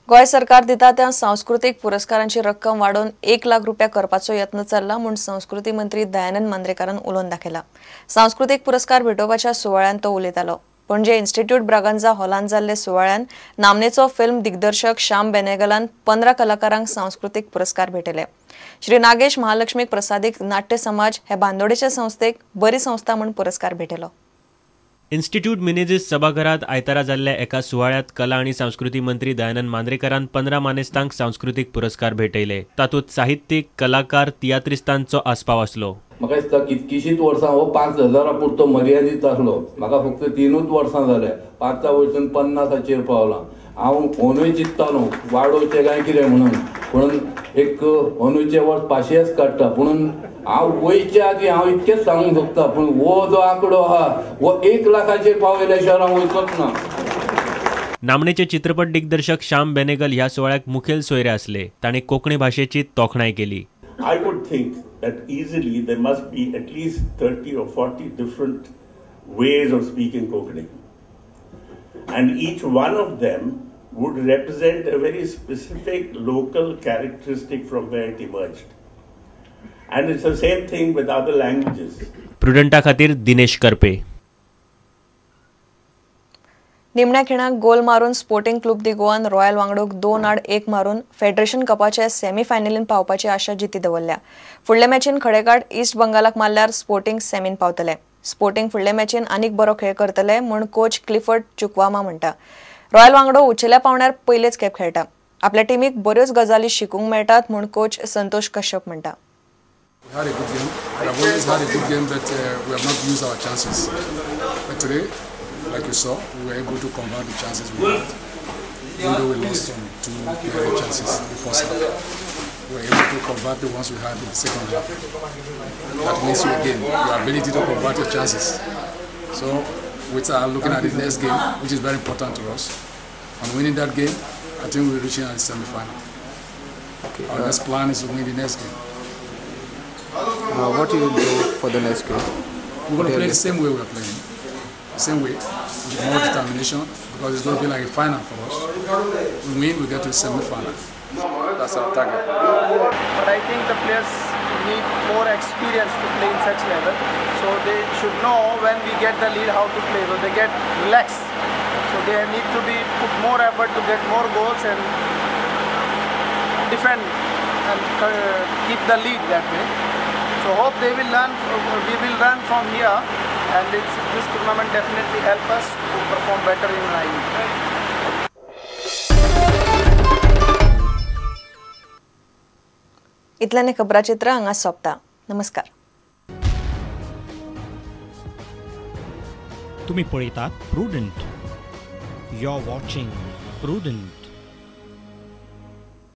गोंय सरकार दिता त्या सांस्कृतीक पुरस्कारांची रक्कम वाडोवन 1 लाख रुपया करपाचो यत्न चल्ला म्हूण संस्कृती मंत्री दयानंद मांद्रेकारान उलोवन दाखयला. सांस्कृतीक पुरस्कार भेटोवपाच्या सुवाळ्यांत तो उलयतालो. पणजे इन्स्टिट्यूट ब्रागांझा हॉलांत जाल्ले सुवाळ्यांत नामनेचो फिल्म दिग्दर्शक श्याम बेनेगलान 15 कलाकारांक सांस्कृतीक पुरस्कार भेटयले. श्री नागेश महालक्ष्मी प्रसादीक नाट्य समाज हे बांदोडेच्या संस्थेक बरी संस्था म्हूण पुरस्कार भेटयलो. इन्स्टिट्यूट मिनेझीस सभाघरात आयतारा जाल्ल्या एका सुवाळ्यांत कला आनी संस्कृती मंत्री दयानंद मांद्रेकारान 15 मानेस्तांक सांस्कृतीक पुरस्कार भेटयले. तातूंत साहित्यीक, कलाकार, तियात्रिस्तांचो आस्पाव आसलो. म्हाका दिसता कितकीशींच वर्सां हो 5,000 पुरतो मर्यादीत आसलो. म्हाका फक्त 3 वर्सां जाल्या, 5 वयसून 50 पावलां. हांव ओनूय चिंत्तालो वाडोवचें काय कितें म्हणून, पूण एक अंदूचें वर्स पाशेंच काडटा. पूण हांव वयच्या आदीं हांव इतकेंच सांगूंक सोदता, पूण हो जो आंकडो आहा हो 1 लाखाचेर पावयल्या शिवाय हांव वयचोच ना. नामनेचे चित्रपट दिग्दर्शक श्याम बेनेगल ह्या सुवाळ्याक मुखेल सोयरे आसले. तांणी कोंकणी भाशेची तोखणाय केली. I would think that easily there must be at least 30 or 40 different ways of speaking Konkani, and each one of them would represent a very specific local characteristic from where it emerged. And it's the same thing with other languages. प्रुडंटा खातीर दिनेश करपे. निमण्या खिणाक गोल मारून sporting club दी गोवान royal वांगडूक 2-1 मारून federation कपाचे सेमीफायनलीन पावपाची आशा जिती दवरल्या. फुडले मॅचीन खडेगाठ east बंगालाक मारल्यार sporting सेमीन पावतले. स्पोर्टिंग फुडले मॅचीन आनीक बरो खेळ करतले म्हूण कोच क्लिफर्ड चुकवामा म्हणटा. रॉयल वांगडो उचेल्या पावण्यार पयलेच खेप खेळटा. आपल्या टिमीक बऱ्योच गजाली शिकूंक मेळटात म्हूण कोच संतोष कश्यप म्हणटा. We had a good game. We have always had a good game, but we have not used our chances. But today, like you saw, we were able to convert the chances we had. Even though we lost some 2 clear chances in the first half, we were able to convert the ones we had in the second half. That means you again your ability to convert your chances. So, we are looking at the next game, which is very important to us. On winning that game, I think we're reaching the semi-final. Okay, our next plan is to win the next game. What you will do for the next game? We're going to play the same way we're playing. The same way, with more determination, because it's going to be like a final for us. We win, we get to the semi-final. That's our target. But I think the players need more experience to play in such level. So they should know when we get the lead how to play. So they get relaxed. So they need to be put more effort to get more goals and defend and keep the lead that way. So hope they will learn. We will learn from here, and this tournament definitely help us to perform better in I-League. इतल्याने खबराचित्र हांगा सोंपता. नमस्कार. तुम्ही पळयतात Prudent. You are watching Prudent.